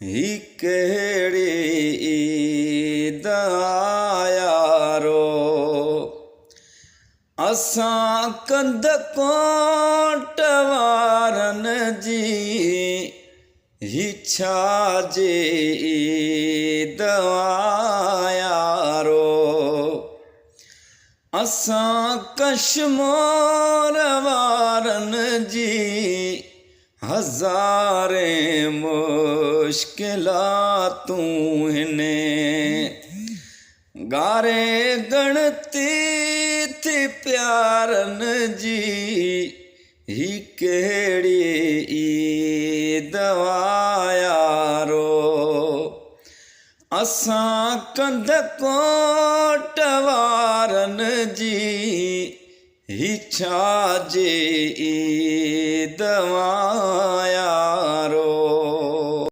هي ڪهڙي عيد آ يارو. اسان ڪنڌڪوٽ وارن جي هي ڇا جي عيد آ يارو. اسان ڪشمور وارن جي هزارين مشڪلاتون هن گاري ڳڻتي ٿي پيارن جي هي ڪهڙي عيد آ يارو. اسان ڪنڌڪوٽ وارن جي هي ڇا جي عيد آ.